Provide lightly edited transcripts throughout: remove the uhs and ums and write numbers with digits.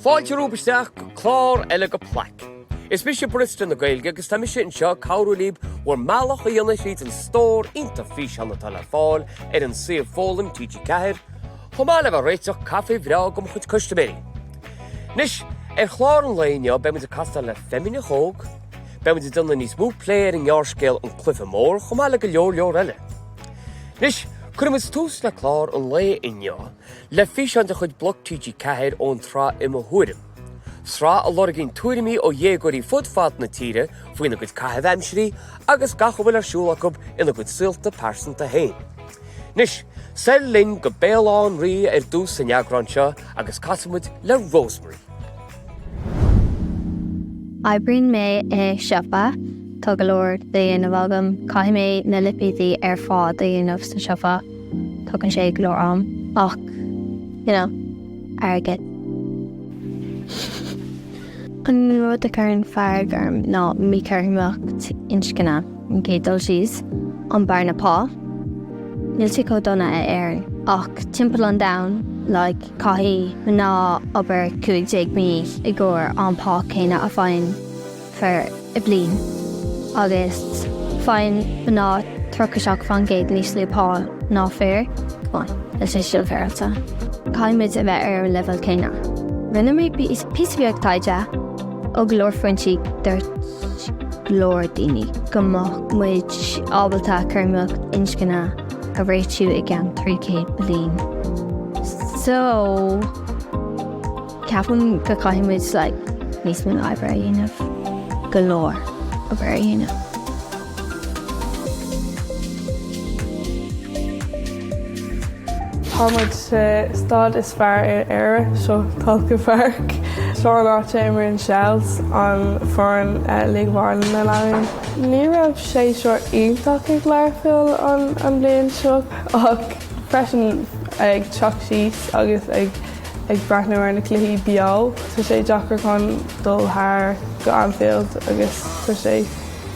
Fáilte romhaibh isteach go clár eile de Plaic. Is mise Barista na Gaeilge agus tá mise anseo ag cabhrú libh bhur mbealach a dhéanamh thríd an stór iontach físeán atá le fáil ar an suíomh Foghlaim TG4, chomh maith le bheith ag réiteach caife bhreá do mo chuid custaiméirí. Anois, ar chlár an lae inniu beidh muid ag castáil le feimineach óg, beidh muid ag déanamh níos mó plé ar an ngearrscéal An Cluiche Mór chomh maith le go leor leor eile. Anois, cuirfidh muid tús le clár an lae inniu le físeán de chuid Bloc TG4 ón tsraith I Mo Thuairim, sraith a lorgaíonn tuairimí ó dhéagóirí fud fad na tíre faoina gcuid caitheamh aimsirí agus gach a bhfuil ar siúl acu ina gcuid saolta pearsanta féin. Anois, soir linn go Béal Átha an Rí ar dtús san eagrán seo agus casfaidh muid le Rosemary. Oibríonn mé i siopa. Tá go leor le dhéanamh agam. Caithfidh mé na lipéadaí ar fad a dhéanamh sa siopa. Tógann sé go leor am ach, you know, airgead. An rud a chuireann fearg orm ná míchothromaíocht inscne, an chéad dul síos, an bearna pá. Níl sé chomh dona in Éirinn ach timpeall an domhain, like, caithfidh mná obair 15 mí i gcomhair an pá céanna a faigheann fir i bliain agus faigheann mná 37% níos lú pá ná fir. Come on, níl sé sin féaráilte. Caithfidh muid a bheith ar an leibhéal céanna. Rinne mé píosa beag taighde ó go leor foinsí, dúirt go leor daoine go mbeadh muid ábalta cothromaíocht inscne a réitiú i gceann 300 bliain. So. Ceapaim go caithfidh muid like níos mó oibre a dhéanamh, go leor obair a dhéanamh. Tá muid sa staid is fearr in Éire, seo Tolka Park. Seo an áit a imríonn Shels, an foireann League of Ireland na leanaí. Ní raibh séasúr iontach ag Learpholl an an bhliain seo ach freisin ag teacht síos agus ag ag breathnú ar na cluichí beo. Tá sé deacair chun dul thar go Anfield agus tá sé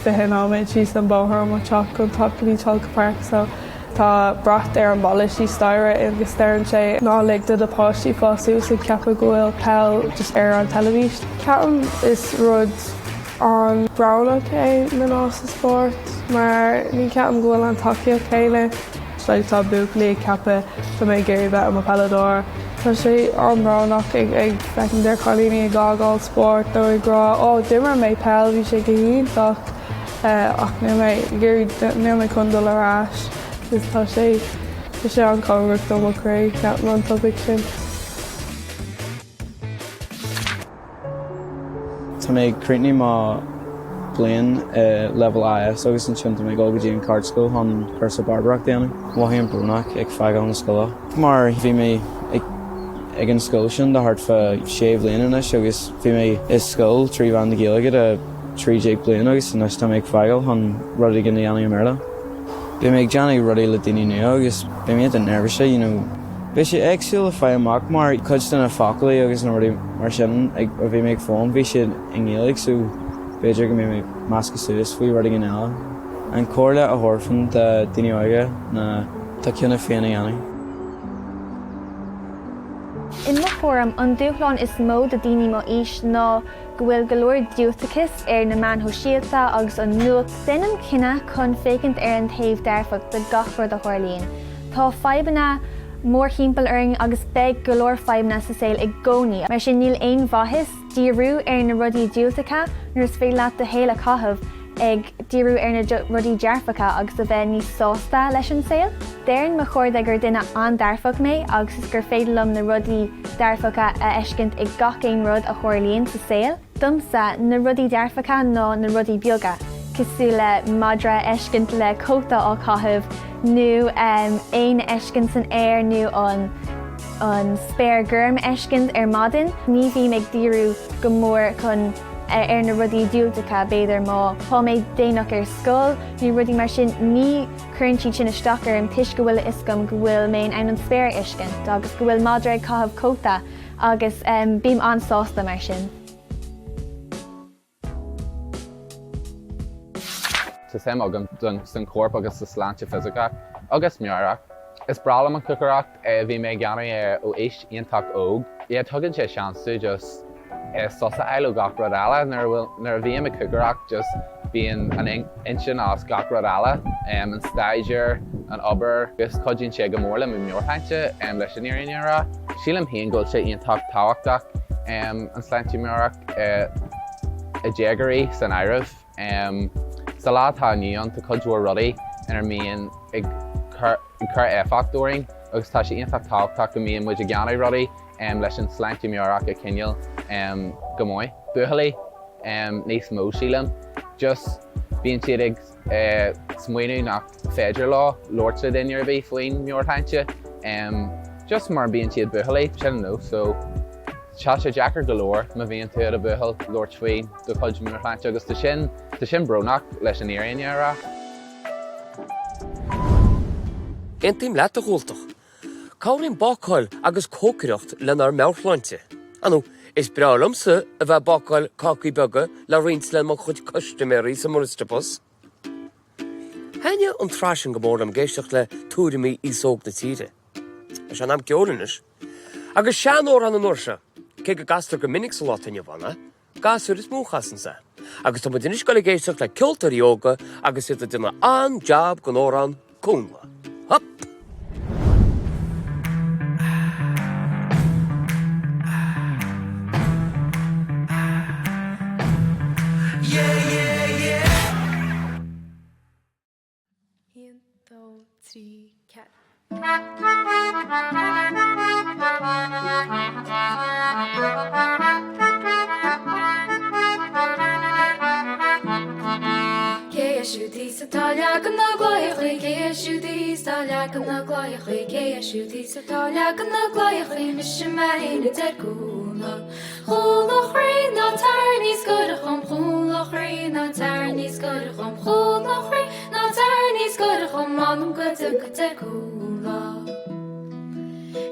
20 nóiméad síos an bóthar ó mo teach chun teacht go dtí Tolka Park so tá brat ar an bhalla síos staighre agus deireann sé ná lig do do páistí fás suas ag ceapadh go bhfuil peil just ar an teilifís. Ceapaim is rud an-bhrónach é mná sa spórt mar ní ceapaim go bhfuil an tacaíocht chéanna. Like tá buachaillí ag ceapadh tá mé ag iarraidh bheith i mo peileadóir. Tá sé an-bhrónach ag ag féachaint ar chailíní ag fhágáil spórt nó ag rá ó d'imir mé peil bhí sé go hiontach ach níl mé ag iarraidh níl mé chun dul ar ais agus tá sé tá sé an-chóngarach do mo chroí ceapaim an topaic sin. Tá mé ag críochnú mo bliain i Leibhéal AS agus ansin tá mé ag dul go dtí an cheardscoil chun cúrsa bearbaireacht a dhéanamh. Mothaím brónach ag fágáil na scoile mar bhí mé ag an scoil sin do thart fá sé bhliain anois agus bhí mé i scoil 3 mheán na Gaeilge do 13 bliain agus anois tá mé ag fágáil chun rud éigin a dhéanamh i mBéarla. Beidh mé ag déanamh rudaí le daoine nua agus beidh mé iontach neirbhíseach you know. Beidh sé éagsúil le fáil amach mar cuid de na focail agus na rudaí mar sin a bhí mé ag foghlaim bhí siad i nGaeilge so b'fhéidir go mbeidh mé measctha suas faoi rud éigin eile. An comhairle a thabharfainn do daoine óga ná do chinneadh féin a dhéanamh. I mo thuairim, an dúshlán is mó do daoine mo aois ná go bhfuil go leor diúltachas ar na meáin shóisialta agus an nuacht. Déanaim cinneadh chun féachaint ar an taobh dearfach de gach rud a tharlaíonn. Tá fadhbanna mórthimpeall orainn agus beidh go leor fadhbanna sa saol i gcónaí, mar sin níl aon mhaitheas díriú ar na rudaí diúltacha nuair is féidir leat do shaol a chaitheamh ag díriú ar na rudaí dearfacha agus a bheith níos sásta leis an saol. Deireann mo chairde gur duine an-dearfach mé agus is gur féidir liom na rudaí dearfacha a fheiscint i gach aon rud a tharlaíonn sa saol. Domsa, na rudaí dearfacha ná na rudaí beaga, cosúil le madra a fheiscint le cóta á chaitheamh nó éan a fheiscint san aer nó an an spéir gorm a fheiscint ar maidin. Ní bhím ag díriú go mór chun ar na rudaí diúltacha, b'fhéidir má tá mé déanach ar scoil nó rudaí mar sin, ní chuireann siad sin isteach orm toisc go bhfuil a fhios agam go bhfuil mé in ann an spéir a fheiscint agus go bhfuil madra ag caitheamh cóta agus bím an-sásta mar sin. Tá suim agam san chorp agus sa sláinte fisiceach agus meabhrach. Is breá liom an chócaireacht, bhí mé ag déanamh é ó aois iontach óg. Yeah, tugann sé seans domh just sos a fháil ó gach rud eile. Nuair a bhfuil, nuair a bhím ag cócaireacht just bíonn an intinn as gach rud eile, an staidéar, an obair, agus cuidíonn sé go mór le mo mheabhairshláinte, leis an fhírinne a rá. Sílim féin go bhfuil sé iontach tábhachtach an sláinte meabhrach i déagóirí san áireamh. Sa lá atá inniu ann tá cuid mhór rudaí ina mbíonn ag cur éifeacht orainn agus tá sé iontach tábhachtach go mbíonn muid ag déanamh rudaí leis an sláinte meabhrach a choinneáil go maith. Buachaillí níos mó sílim, just bíonn siad ag smaoineamh nach féidir leo labhairt le duine ar bith faoin meabhairshláinte just mar bíonn siad buachaillí, sin an nós so tá sé deacair go leor má bhíonn tú i do bhuachaill labhairt faoi do chuid meabhairshláinte agus tá sin, tá sin brónach leis an fhírinne a rá. Aontaím leat, a Dhualtach. Cabhraíonn bácáil agus cócaireacht lenár meabhairshláinte. Ar ndóigh, is breá liomsa a bheith ag bácáil cácaí beaga le roinnt le mo chuid custaiméirí sa mBarista Bus. Thaitnigh an tsraith sin go mór liom ag éisteacht le tuairimí aos óg na tíre. Tá sé in am ceoil anois. Agus seanamhrán an uair seo, cé go gcastar go minic sa lá atá inniu ann é, Gasúir is mó a chasanns é. Agus tá muid anois ag dul ag éisteacht le ceoltóirí óga agus iad ag déanamh an-jab den amhrán Cúnnla. Hup! 1, 2, 3, 4. Cé é siúd thíos atá ag leagan na gclaíochaí, cé é siúd thíos atá ag leagan na gclaíochaí, cé é siúd thíos atá ag leagan na gclaíochaí, mise mé fhéin a deir Cúnnla. Cúnnla a chroí ná tar níos gaire dhom, Cúnnla a chroí ná tar níos gaire dhom, Cúnnla a chroí ná tar níos gaire dhom, m'anam go dtiocfad a deir Cúnnla.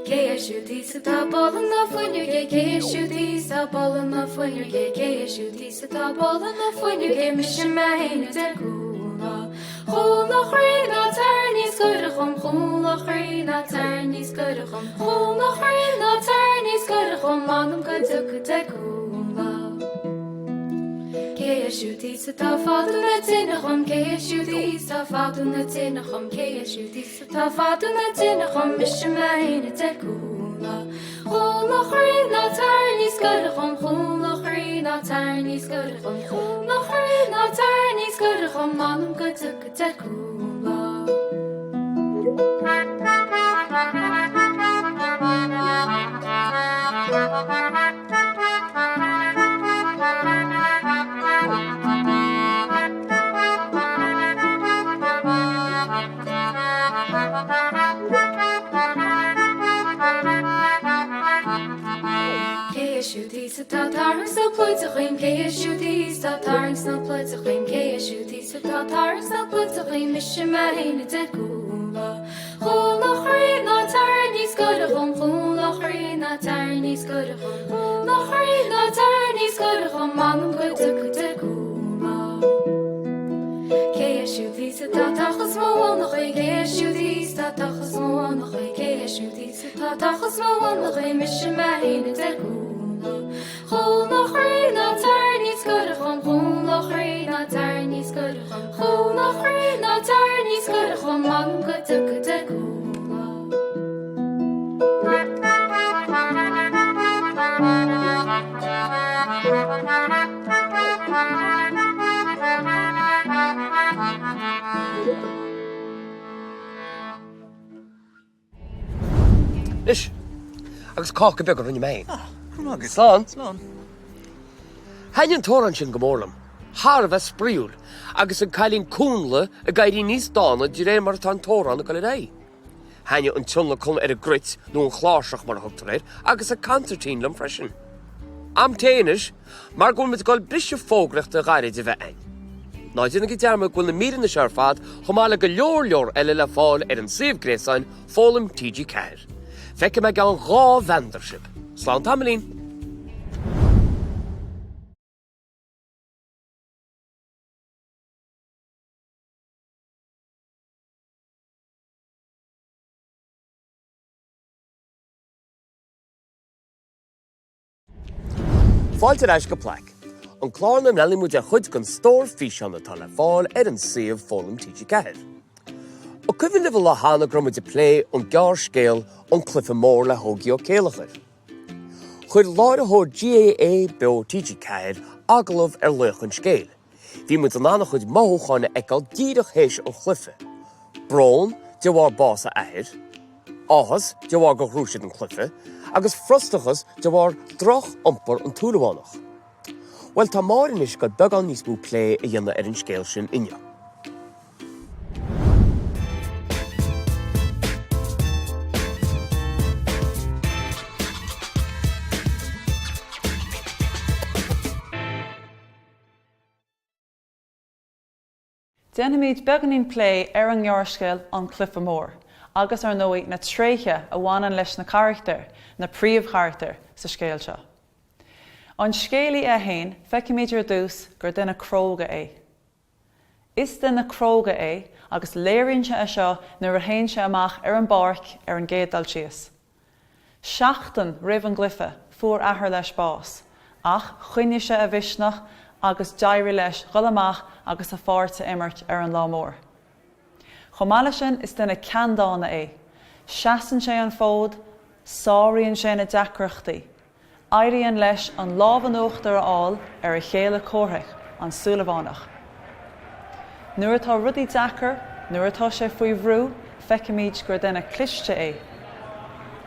Cé é siúd thíos atá ag boladh na fuinneoige, cé é siúd thíos atá ag boladh na fuinneoige, cé é siúd thíos atá ag boladh na fuinneoige, mise mé fhéin a deir Cúnnla. Cúnnla a chroí ná tar níos gaire dhom, Cúnnla a chroí ná tar níos gaire dhom, Cúnnla a chroí ná tar níos gaire dhom, m'anam go dtiocfad a deir Cúnnla. Cé é siúd thíos atá ag fadú na tine dhom, cé é siúd thíos atá ag fadú na tine dhom, cé é siúd thíos atá ag fadú na tine dhom, mise mé fhéin a deir Cúnnla. Cúnnla a chroí ná tar níos gaire dhom, Cúnnla a chroí ná tar níos gaire dhom, Cúnnla a chroí ná tar níos gaire dhom, m'anam go dtiocfad a deir Cúnnla. Cé é siúd thíos atá ag tarraingt na pluide dhíom, cé é siúd thíos atá ag tarraingt na pluide dhíom, cé é siúd thíos atá ag tarraingt na pluide dhíom, mise mé fhéin a deir Cúnnla. Cúnnla a chroí ná tar níos gaire dhom, Cúnnla a chroí ná tar níos gaire dhom, Cúnnla a chroí ná tar níos gaire dhom, m'anam go dtiocfad a deir Cúnnla. Cé é siúd thíos atá ag tochas mo mhunachaí, cé é siúd thíos atá ag tochas mo mhunachaí, cé é siúd thíos atá ag tochas mo mhunachaí, mise mé fhéin a deir Cúnnla. Cúnnla a chroí ná tar níos gaire dhom, Cúnnla a chroí ná tar níos gaire dhom, Cúnnla a chroí ná tar níos gaire dhom, m'anam go dtiocfad a deir Cúnnla. Anois, agus cáca beag a rinne mé féin. Ah, go raibh maith agat. Slán. Slán. Thaitnigh an t-amhrán sin go mór liom. Thar a bheith spraíúil, agus an cailín Cúnnla ag éirí níos dána de réir mar atá an t-amhrán ag dul ar aghaidh. Thaitnigh an tionlacan ar an gcruit, nó an chláirseach mar a thugtar air, agus an consairtín liom freisin. Am tae anois, mar go bhfuil muid ag dul briseadh fógraíochta ghairid a bheith a'inn. Ná déanaigí dearmad go bhfuil na míreanna seo ar fad, chomh maith le go leor leor eile le fáil ar an suíomh gréasáin Foghlaim TG4. Feicfidh mé i gceann 2 mheandar sibh. Slán tamaillín! Fáilte ar ais go Plaic, an clár ina mbreathnaíonn muid ar chuid den stór físeán atá le fáil ar an suíomh Foghlaim TG4. An cuimhin libh an lá cheana go raibh muid ag plé an gearrscéal An Cluiche Mór le hÓgie Ó Céilleachair? Chuir láithreoir GAA Beo TG4 agallamh ar laoch an scéil. Bhí muid in ann a chuid mothúcháin a fheiceáil díreach théis an chluiche. Brón de bharr bás a athair, áthas de bharr gur ghnóthaigh siad an cluiche, agus frustrachas de bharr droch-iompar an tSúilleabhánach. Bhuel, tá Máire anois ag dul beagán níos mó plé a dhéanamh ar an scéal sin inniu. Déanfaimid beagáinín plé ar an ngearrscéal An Cluiche Mór agus, ar ndóigh, na tréithe a bhaineann leis na carachtair, na príomhcharachtair, sa scéal seo. An scéalaí é féin, feicimid ar dtús gur duine cróga é. Is duine cróga é agus léiríonn sé é seo nuair a théann sé amach ar an bpáirc ar an gcéad dul síos. Seachtain roimh an gcluiche fuair athair leis bás, ach choinnigh sé a mhisneach agus d'éirigh leis dhul amach agus a pháirt a imirt ar an lá mór. Chomh maith leis sin is duine ceanndána é. Seasann sé an fód, sáraíonn sé na deacrachtaí. Éiríonn leis an lámh in uachtar a fháil ar a chéile comhraic, an Súilleabhánach. Nuair atá rudaí deacair, nuair atá sé faoi bhrú, feicimid gur duine cliste é.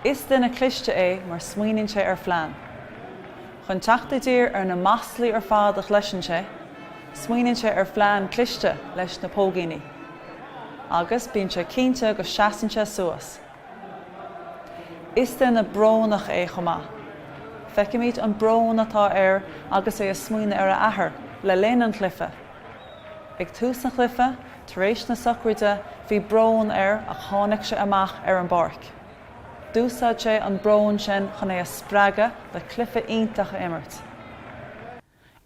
Is duine cliste é mar smaoiníonn sé ar phlean. Chun teacht i dtír ar na maslaí ar fad a chloiseann sé, smaoiníonn sé ar phlean cliste leis na póigíní. Agus bíonn sé cinnte go seasann sé suas. Is duine brónach é chomh maith. Feicimid an brón atá air agus é ag smaoineamh ar a athair le linn an chluiche. Ag tús an chluiche, tar éis na sochraide, bhí brón air ach tháinig sé amach ar an bpáirc. D'úsáid sé an brón sin chun é a spreagadh le cluiche iontach a imirt.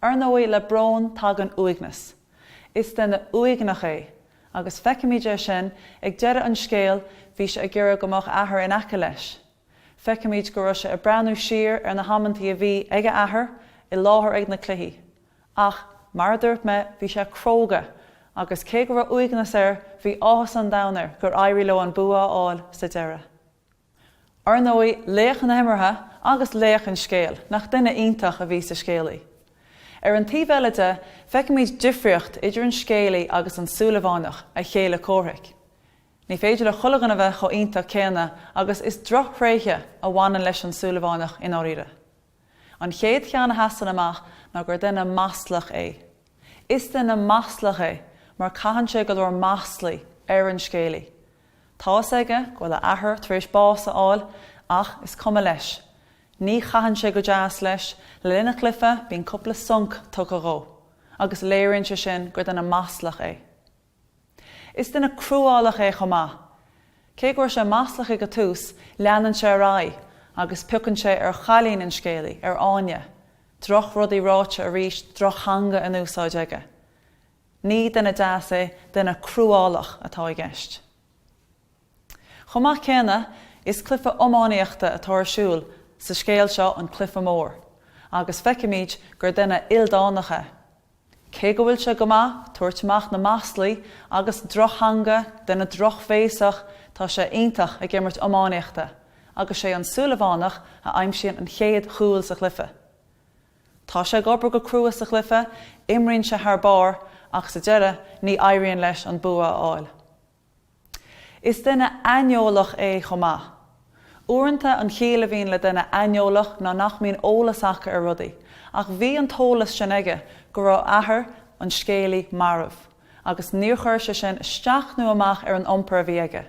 Ar ndóigh, le brón tagann uaigneas. Is duine uaigneach é, agus feicimid é sin ag deireadh an scéil, bhí sé ag iarraidh go mbeadh a athair in aice leis. Feicimid go raibh sé ag breathnú siar ar na hamantaí a bhí ag a athair i láthair ag na cluichí. Ach, mar a dúirt mé, bhí sé cróga, agus cé go raibh uaigneas air, bhí áthas an domhain air gur éirigh leo an bua a fháil sa deireadh. Ar ndóigh, laoch na himeartha agus laoch an scéil, nach duine iontach a bhí sa scéalaí. Ar an taobh eile de, feicimid difríocht idir an scéalaí agus an Súilleabhánach, a chéile comhraic. Ní féidir le chuile dhuine bheith chomh iontach céanna agus is drochthréithe a bhaineann leis an Súilleabhánach i ndáiríre. An chéad cheann a sheasann amach ná gur duine maslach é. Is duine maslach é mar caitheann sé go leor maslaí ar an scéalaí. Tá fhios aige go bhfuil a athair tar éis bás a fháil ach is cuma leis. Ní chaitheann sé go deas leis, le linn an chluiche bíonn cúpla sonc tugtha dhó agus léiríonn sé sin gur duine maslach é. Is duine cruálach é chomh maith. Cé go raibh sé maslach ag an tús, leanann sé ar aghaidh agus piocann sé ar chailín an scéalaí, ar Áine. Drochrudaí ráite arís, drochtheanga in úsáid aige. Ní duine deas é, duine cruálach atá i gceist. Chomh maith céanna, is cluiche iománaíochta atá ar siúl sa scéal seo An Cluiche Mór agus feicimid gur duine ildánach é. Cé go bhfuil sé go maith tabhairt amach na maslaí agus drochtheanga, duine drochbhéasach, tá sé iontach ag imirt iománaíochta agus sé an Súilleabhánach a aimsíonn an chéad chúl sa chluiche. Tá sé ag obair go crua sa chluiche, imríonn sé thar barr ach sa deireadh ní éiríonn leis an bua a fháil. Is duine aineolach é chomh maith. Uaireanta an chiall a bhíonn le duine aineolach ná nach mbíonn eolas acu ar rudaí, ach bhí an t-eolas sin aige go raibh athair an scéalaí marbh agus níor chuir sé sin isteach nó amach ar an iompar a bhí aige.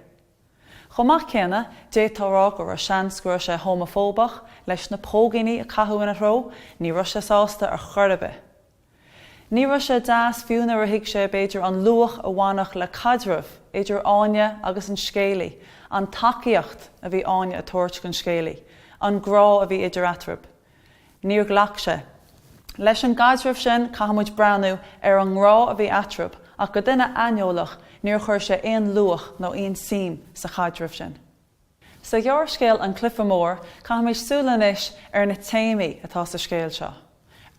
Chomh maith céanna, d'fhéadfá a rá go raibh seans go raibh sé homafóbach, leis na póigíní a caitheadh ina threo, ní raibh sé sásta ar chor ar bith. Ní raibh sé deas fiú nuair a thuig sé b'fhéidir an luach a bhainfeadh le caidreamh idir Áine agus an scéalaí, an tacaíocht a bhí Áine a tabhairt don scéalaí, an grá a bhí idir eatarthu. Níor ghlac sé. Leis an gcaidreamh sin, caithfidh muid breathnú ar an ngrá a bhí eatarthu, ach go duine aineolach, níor chuir sé aon luach nó aon suim sa chaidreamh sin. Sa ghearrscéal An Cluiche Mór, caithfimid súil anois ar na téamaí atá sa scéal seo.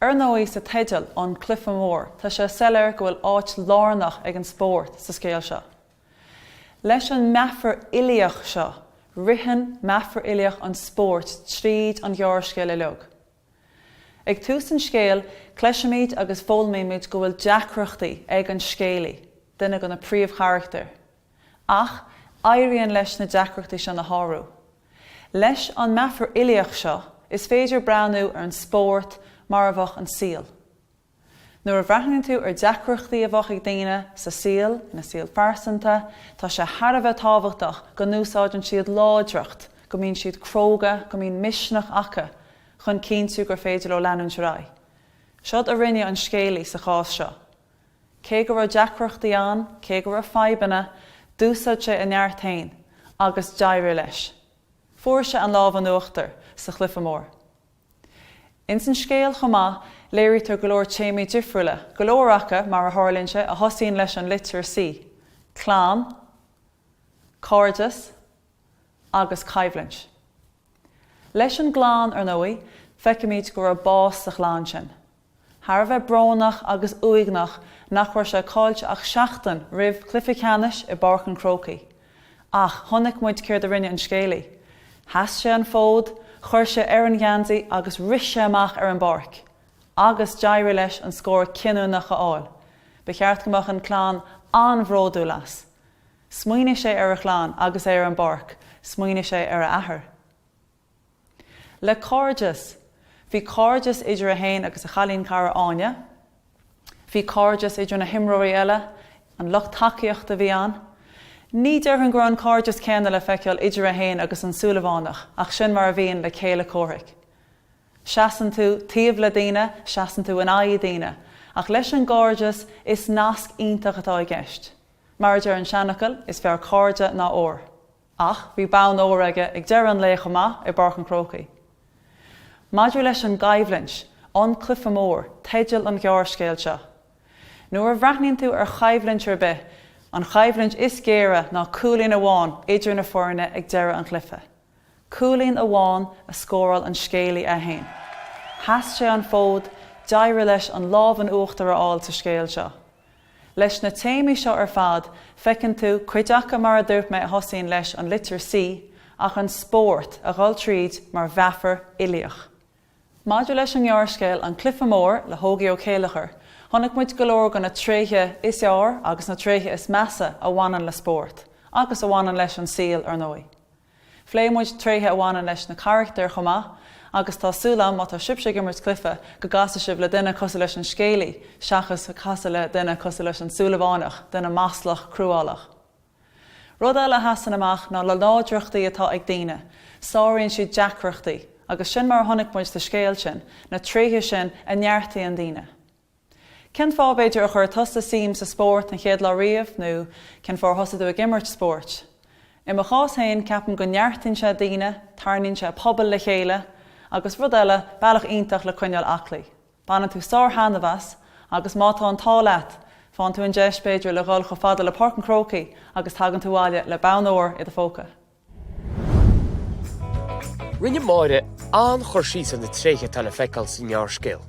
Ar ndóigh, sa teideal, An Cluiche Mór, tá sé soiléir go bhfuil áit lárnach ag an spórt sa scéal seo. Leis an meafar uilíoch seo, ritheann meafar uilíoch an spóirt tríd an ghearrscéal uilig. Ag tús an scéil, cloisimid agus foghlaimímid go bhfuil deacrachtaí ag an scéalaí, duine de na príomhcharachtair. Ach éiríonn leis na deacrachtaí sin a shárú. Leis an meafar uilíoch seo, is féidir breathnú ar an spórt mar a bheadh an saol. Nuair a bhreathnaíonn tú ar deacrachtaí a bheadh ag daoine sa saol, ina saol phearsanta, tá sé thar a bheith tábhachtach go n-úsáideann siad láidreacht, go mbíonn siad cróga, go mbíonn misneach acu chun cinntiú gur féidir leo leanúint ar aghaidh. Seod a rinne an scéalaí sa chás seo. Cé go raibh deacrachtaí ann, cé go raibh fadhbanna, d'úsáid sé a neart féin agus d'éirigh leis. Fuair sé an lámh in uachtar sa chluiche mór. Ins an scéal chomh maith, léirítear go leor téamaí difriúla, go leor acu, mar a tharlaíonn sé, a thosaíonn leis an litir C, clann, cairdeas agus coimhlint. Leis an gclann, ar ndóigh, feicimid go raibh bás sa chlann sin. Thar a bheith brónach agus uaigneach nach raibh sé caillte ach seachtain roimh chluiche ceannais i bPáirc an Chrócaigh. Ach chonaic muid céard a rinne an scéalaí. Sheas sé an fód, chuir sé air an geansaí agus rith sé amach ar an bpáirc. Agus d'éirigh leis an scór cinniúnach a fháil. Ba cheart go mbeadh an clann an-bhródúil as. Smaoinigh sé ar a chlann agus é ar an bpáirc, smaoinigh sé ar a athair. Le cairdeas. Bhí cairdeas idir é féin agus a chailín cara Áine. Bhí cairdeas idir na himreoirí eile, an lucht tacaíochta a bhí ann. Ní déarfainn go raibh an cairdeas céanna le feiceáil idir é féin agus an Súilleabhánach ach sin mar a bhíonn le céile comhraic. Seasann tú taobh le daoine, seasann tú in aghaidh daoine. Ach leis an gcairdeas, is nasc iontach atá i gceist. Mar a deir an seanfhocal, is fearr cairde ná ór. Ach bhí bonn óir aige ag deireadh an lae chomh maith i bPáirc an Chrócaigh. Maidir leis an gcoimhlint, An Cluiche Mór, teideal an ghearrscéil seo. Nuair a bhreathnaíonn tú ar choimhlint ar bith, an choimhlint is géire ná cúilín amháin idir na foirne ag deireadh an chluiche. Cúilín amháin a scóráil an scéalaí é fhéin. Sheas sé an fód, d'éirigh leis an lámh in uachtar a fháil sa scéal seo. Leis na téamaí seo ar fad, feiceann tú, cuid acu mar a dúirt mé a thosaíonn leis an litir C, ach an spórt a dhul tríd mar mheafar uilíoch. Maidir leis an ngearrscéal An Cluiche Mór le hÓgie Ó Céilleachair, chonaic muid go leor de na tréithe is fearr agus na tréithe is measa a bhaineann le spórt, agus a bhaineann leis an saol, ar ndóigh. Phléigh muid tréithe a bhaineann leis na carachtair chomh maith agus tá súil agam má tá sibhse ag imirt cluiche go gcasfaidh sibh le duine cosúil leis an scéalaí seachas casadh le duine cosúil leis an Súilleabhánach, duine maslach, cruálach. Rud eile a sheasann amach ná na láidreachtaí atá ag daoine, sáraíonn siad deacrachtaí agus sin mar a chonaic muid sa scéal sin, na tréithe sin a neartaíonn daoine. Cén fáth, b'fhéidir, ar chuir tusa suim sa spórt an chéad lá riamh nó cén fáth ar thosaigh tú ag imirt spóirt? I mo chás féin, ceapaim go neartaíonn sé daoine, tarraingíonn sé pobal le chéile agus, rud eile, bealach iontach le coinneáil aclaí. Baineann tú sár-thaitneamh as agus má tá an t-ádh leat, faigheann tú an deis, b'fhéidir, le dhul chomh fada le Páirc an Chrócaigh agus tagann tú abhaile le bonn óir i do phóca. Rinne Máire an-chur síos ar na tréithe atá le feiceáil sa ngearrscéal.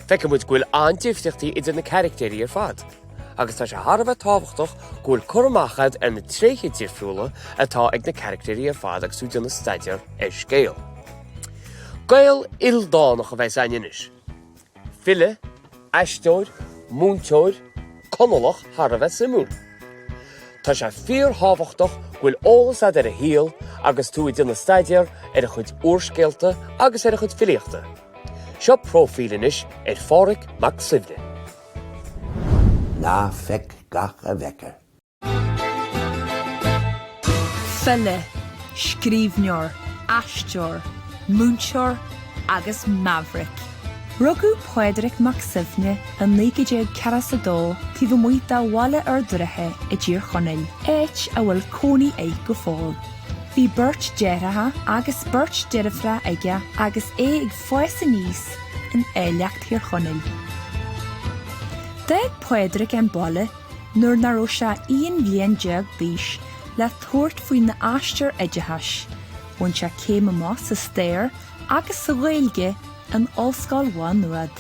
Feiceann muid go bhfuil an-difríochtaí idir na caractéirí ar fad, agus tá sé thar a bheith tábhachtach go bhfuil cur amach agat ar na tréithe difriúla atá ag na caractéirí ar fad agus tú ag déanamh staidéar ar scéal. Gael ildánach a bheas againn anois. File, aisteoir, múinteoir, Conallach thar a bheith suimiúil. Tá sé fíorthábhachtach go bhfuil eolas agat ar a shaol agus tú ag déanamh staidéar ar a chuid úrscéalta agus ar a chuid filíochta. Seo próifíl anois ar Phádhraic Mac Suibhne. Ná feic gach a bhfeicir. File, scríbhneoir, aisteoir, múinteoir agus maverick. Rugadh Pádraic Mac Suibhne i 1942 taobh amuigh de Bhaile Ard Rátha i dTír Chonaill, áit a bhfuil cónaí air go fóill. Bhí beirt deartháireacha agus beirt deirfiúracha aige agus é ag fás aníos in áilleacht Thír Chonaill. D'fhág Pádraic an baile nuair nach raibh sé 11 bhliain d'aois le tabhairt faoina aistear oideachais, bhain sé céim amach sa stair agus sa Ghaeilge in Ollscoil Mhá Nuad.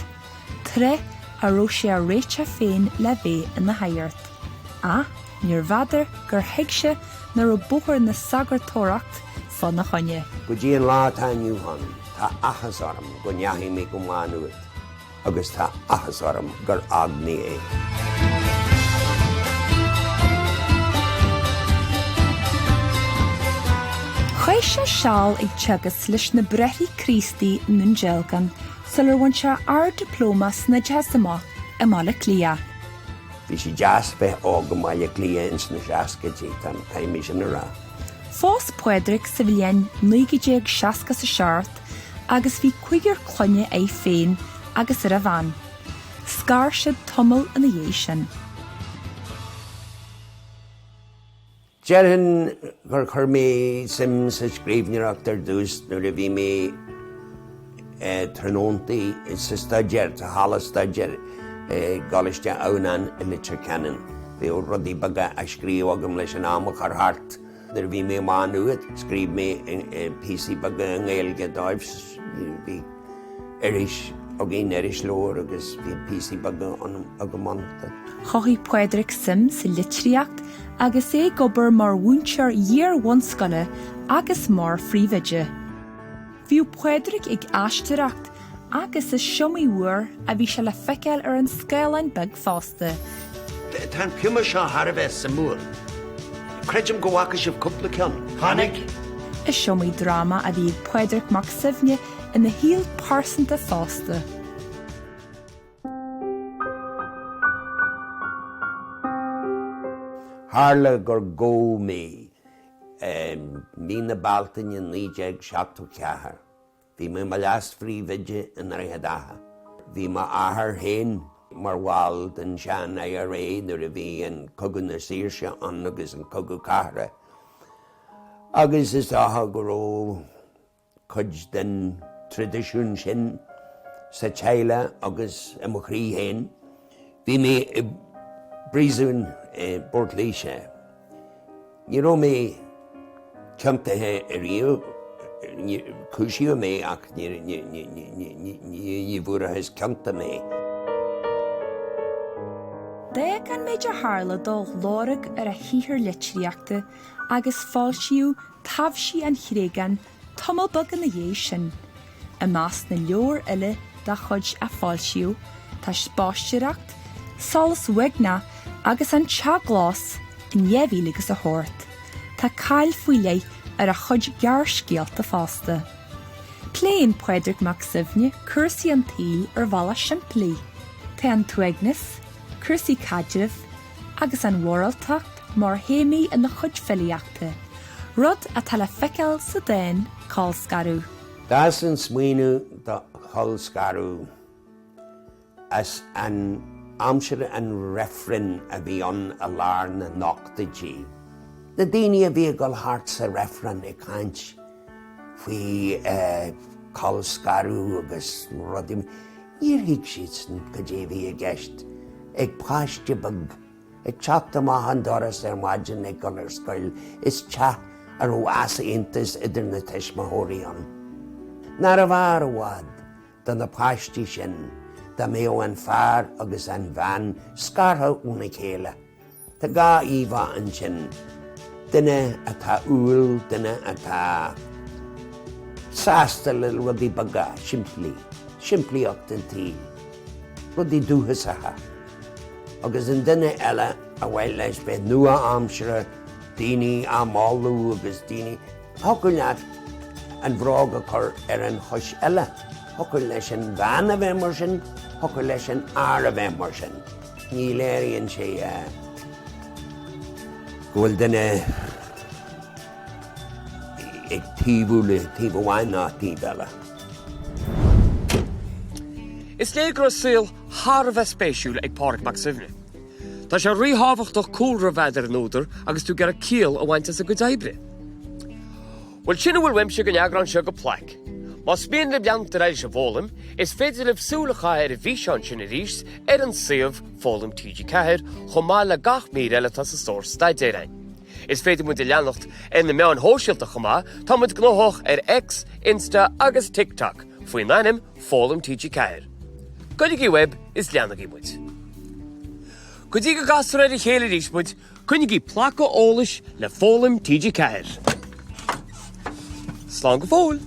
tráth a raibh sé á réiteach féin le bheith ina shagart. Ach níorbh fhada gur thuig sé nach raibh bóthar na sagartóireacht fána choinne. Go dtí an lá atá inniu ann, tá áthas orm go ndeachaigh mé go Maigh Nuad agus tá áthas orm gur fhág mé é. Chaith sé seal ag teagasc leis na Bráithre Críostaí i nDún Dealgan sular bhain sé Ard-Dioplóma san Oideachas amach i mBaile Átha Cliath. Bhí sé deas bheith óg i mBaile Átha Cliath ins na seascaidí, caithfidh mé sin a rá. Phós Pádraig sa bhliain 1967 agus bhí cúigear clainne air féin agus ar a bhean. Scar siad tamall ina dhiaidh sin. Déarfainn gur chuir mé suim sa scríbhneoireacht ar dtús nuair a bhí mé tráthnóntaí sa staidéar, sa halla staidéir i gColáiste Adhamhnáin i Leitir Ceanainn. Bhíodh rudaí beaga á scríobh agam leis an am a chur thart. Nuair a bhí mé i Má Nuad, scríobh mé píosaí beaga i nGaeilge dóibh. Bhí iris againn, irisleabhar, agus bhí píosaí beaga agam iontu. Chothaigh Pádraig suim sa litríocht agus é ag obair mar mhúinteoir iar-bhunscoile agus mar phríomhoide. Bhíodh Pádraig ag aisteoireacht agus is iomaí uair a bhí sé le feiceáil ar an scáileán beag fosta. Tá an piuma seo thar a bheith suimiúil. Creidim go bhfaca sibh cúpla ceann. Chonaic? Is iomaí dráma a bhí ag Pádraig Mac Suibhne ina shaol pearsanta fosta. Tharla gur gabhadh mé i mí na Bealtaine 1974. Bhí mé i mo leas-phríomhoide i nDroichead Átha. Bhí m'athair féin mar bhall den sean IRA nuair a bhí an Cogadh na Saoirse ann agus an Cogadh Cathartha agus is dócha go raibh cuid den traidisiún sin sa teaghlach agus i mo chroí féin. Bhí mé i bpríosún i bPort Laoise. Ní raibh mé ciontaithe ariamh, cúisíodh mé ach ní bhfuarathas ciontach mé. D'fhág an méid a tharla dó lorg ar a shaothar litríochta agus foilsíodh Taibhsí an Chreagáin tamall beag ina dhiaidh sin. I measc na leabhar eile dá chuid a foilsíodh tá Spaisteoireacht, Solas Uaigneach agus An Teach Glas in 2008. Tá cáil faoi leith ar a chuid gearrscéalta fosta. Pléann Pádraig Mac Suibhne cúrsaí an tsaoil ar bhealach simplí. Tá an t-uaigneas, cúrsaí caidrimh agus an mhoráltacht mar théamaí ina chuid filíochta, rud atá le feiceáil sa dán Colscaradh. D'fhás an smaoineamh do cholscaradh as an aimsir an reifrinn a bhí ann i lár na n-ochtóidí. Na daoine a bhí ag dul thart sa reifreann ag caint faoi colscaradh agus rudaí, níor thuig siadsan cad é a bhí i gceist ag páiste beag. Ag teacht amach an doras ar maidin ag dul ar scoil, is teach a raibh easaontas idir na tuismitheoirí ann. Nárbh fhearr i bhfad do na páistí sin dá mbeadh an fear agus an bhean scartha óna chéile? Tá dhá íomhá ansin, duine atá umhal, duine atá sásta le rudaí beaga, simplí, simplíocht an tsaoil, rudaí dúchasacha. Agus an duine eile ar mhaith leis bheith nua-aimseartha, daoine á moladh agus daoine, thiocfadh leat an bhróg a chur ar an chois eile, thiocfadh leis an bhean a bheith mar sin, thiocfadh leis an fhear a bheith mar sin. Ní léiríonn sé go bhfuil duine ag taobhú le taobh amháin ná taobh eile. Is léir go raibh saol thar a bheith spéisiúil ag Pádraig Mac Suibhne. Tá sé ríthábhachtach cúlra a bheith ar an údar agus tú ag iarraidh ciall a bhaint as a gcuid oibre. Bhuel, sin a bhfuil uaimse don eagrán seo de Plaic. Más mian libh leanacht ar aghaidh leis an bhfoghlaim, is féidir libh súil a chaitheamh ar an bhfíseán sin arís ar an suíomh Foghlaim TG4 chomh maith le gach mír eile atá sa stór staidéir againn. Is féidir muid a leanacht ar na meáin shóisialta chomh maith, tá muid gnóthach ar X, Insta agus TikTok faoin ainm Foghlaim TG4. Goiligí uaibh is leanaigí muid. Go dtí go gcastar ar a chéile arís muid, coinnigí placadh eolais le Foghlaim TG4. Slán go fóill!